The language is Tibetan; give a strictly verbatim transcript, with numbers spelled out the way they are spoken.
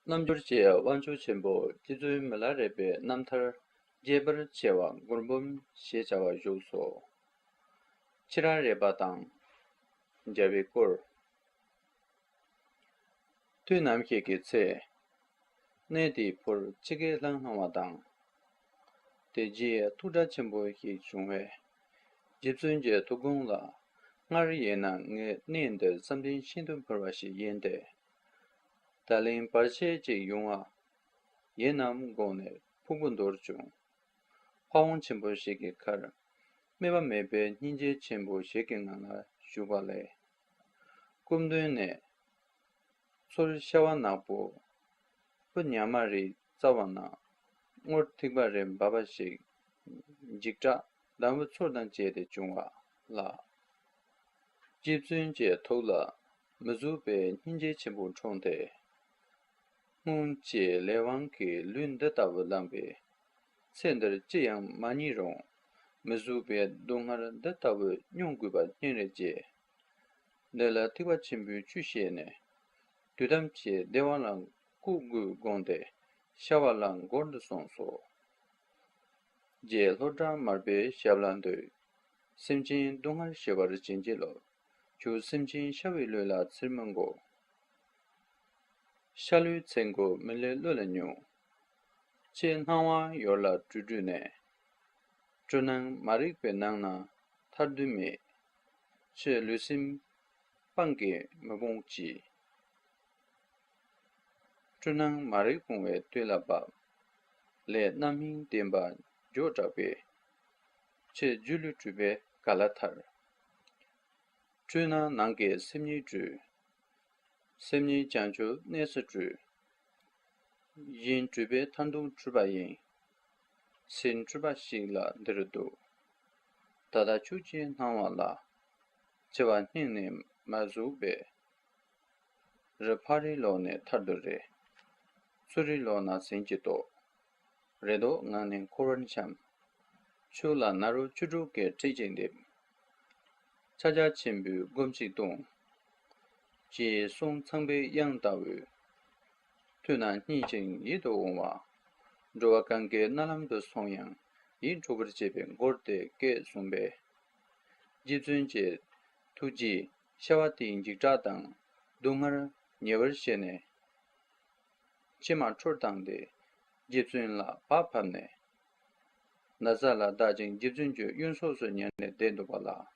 རྣལ་འབྱོར་གྱི་དབང་ཕྱུག་ཆེན་པོ་རྗེ་བཙུན་མི་ལ་རས་པའི་རྣམ་ཐར་རྒྱས་པར་བྱ་བ་མགུར་འབུམ་ཞེས་བྱ་བ་བཞུགས་སོ། ཁྱེད་རང་རས་པ་དང་མཇལ་བའི་སྐོར། དུས་ནམ་ཞིག་གི་ཚེ། གནས་དེའི་ཕུར་ཆུ་སྐེད་ལྷང་ལྷང་བ་དང་། དེ་རྗེས་ཐུགས་སྒྲ་ཆེན་པོ་ཞིག་བྱུང་བས། རྗེ་བཙུན་གྱི་ཐུགས་དགོངས་ལ། སྔར་ཡིན་ན་ངའི་གནས་འདིར་བསམ་གཏན་ཤིན་ཏུ་འཕེལ་བ་ཞིག་ཡིན་ཏེ། ད་ལན་བར་ཆད་ཅིག་ཡོང་བ་ཡིན་ནམ་དགོངས་ནས་ཕུག་པོ་འདོར་བྱུང་། ཕ་བོང་ཆེན་པོ་ཞིག་གི་ཁར། དམིགས་པ་མེད་པའི་སྙིང་རྗེ་ཆེན་པོ་ཞིག་གི་ངང་ལ་བཞུགས་པ་ལས། སྐུ་མདུན་ནས། ཚུར་ཤ་བ་ནག་པོ། སྤུ་ཉག་མ་རེའི་རྩ་བ་ན། སྔོ་ཐིགས་པ་རེ་འབབ་པ་ཞིག་འཇིགས་སྐྲག་དང་པོ་ཚོར་དང་བཅས་ཏེ་བྱུང་བ་ལ། རྗེ་བཙུན་གྱི་ཐུགས་ལ་མི་བཟོད་པའི་སྙིང་རྗེ་ཆེན་པོ་འཁྲུངས་ཏེ། སྔོན་གྱི་ལས་དབང་གིས་ལུས་འདི་ལྟ་བུ་བླངས་པས། ཚེ་འདིར་ཅི་ཡང་མ་རྙེད་རུང་། མི་བཟོད་པའི་སྡུག་བསྔལ་འདི་ལྟ་བུ་མྱོང་དགོས་པ་སྙིང་རེ་རྗེ། འདི་ལ་ཐེག་པ་ཆེན་པོའི་ཆོས་བཤད་ནས། དུས་ཐམས་ཅད་བདེ་བ་ལ་བཀོད་དགོས་དགོངས་ཏེ། ཤ་བ་ལ་མགུར་འདི་གསུངས་སོ། རྗེ་ལྷོ་བྲག་མར་པའི་ཞབས་ལ་འདུད། སེམས་ཅན་སྡུག་བསྔལ་ཞི་བར་བྱིན་གྱིས་རློབས། ཁྱོད་སེམས་ཅན་ཤ་བའི་ལུས་ལ་འཚེར་མི་དགོས། ཤ་ལུས་ཚེ་འགོར་མི་ལུས་བློ་ལ་མྱོང་། ཁྱེད་སྣང་བ་ཡོར་ལ་སྤྲུལ་སྤྲུལ་ནས། སྤྲུལ་སྣང་མ་རིག་པའི་ནང་ན་ཐར་འདོད་མེད། ཁྱེད་ལུས་སེམས་སྤང་གིས་མི་སྤོང་ཅི། སྤྲུལ་སྣང་མ་རིག་སྤོང་བའི་དུས་ལ་བབ། ལས་རྣམ་སྨིན་བདེན་པ་འཇོག་དྲགས་པས། ཁྱེད་སྒྱུ་ལུས་སྤྲུལ་པས་ག་ལ་ཐར། སྤྲུལ་སྣང་ནང་གི་སེམས་ཉིད་སྤྲུལ། སེམས་ཉིད་བྱང་ཆུབ་གནས་སུ་སྤྲུལ། གཞན་སྤྲུལ་པས་མཐར་ཐུག་འཁྲུལ་པ་ཡིན། སེམས་འཁྲུལ་པ་ཞིག་ལ་འདིར་འདུག། ད་ལྟ་ཁྱོད་ཀྱི་སྣང་བ་ལ། འཆི་བ་སྙིང་ནས་མ་བཟོད་པས། རི་ཕག་རི་ལོག་ནས་ཐར་འདོད་རེ། མཚོ་རི་ལོག་ན་ཟིན་གྱི་རྟོགས། རེ་དོགས་ངང་ནས་འཁོར་བར་འཁྱམས། ཆོས་ལ་ན་རོ་བཅུ་དྲུག་གི་ཁྲིད་ཅིག་འདེབས། ཕྱག་རྒྱ་ཆེན་པོའི་སྒོམ་ཅིག་བཏུང་། ཅེས་གསུང་ཚངས་པའི་དབྱངས་ལྟ་བུའི། ཐོས་ན་སྙན་ཅིང་ཡིད་དུ་འོང་བ། འགྲོ་བ་གང་གའི་རྣ་ལམ་དུ་སོང་ཡང་ཡིད་འཕྲོག་པར་བྱེད་པའི་མགུར་དེ་སྐད་གསུངས་པས། རྗེ་བཙུན་གྱི་ཐུགས་རྗེས་ཤ་བ་དེའི་འཇིགས་སྐྲག་དང་སྡུག་བསྔལ་ཉེ་བར་ཞི་ནས། མཆི་མ་འཁྲོར་བཏང་སྟེ་རྗེ་བཙུན་ལ་བག་ཕབ་ནས། ན་བཟའ་ལ་བདག་ཅིང་རྗེ་བཙུན་གྱི་གཡོན་ཕྱོགས་སུ་ཉལ་ནས་བསྡད་འདུག་པ་ལ།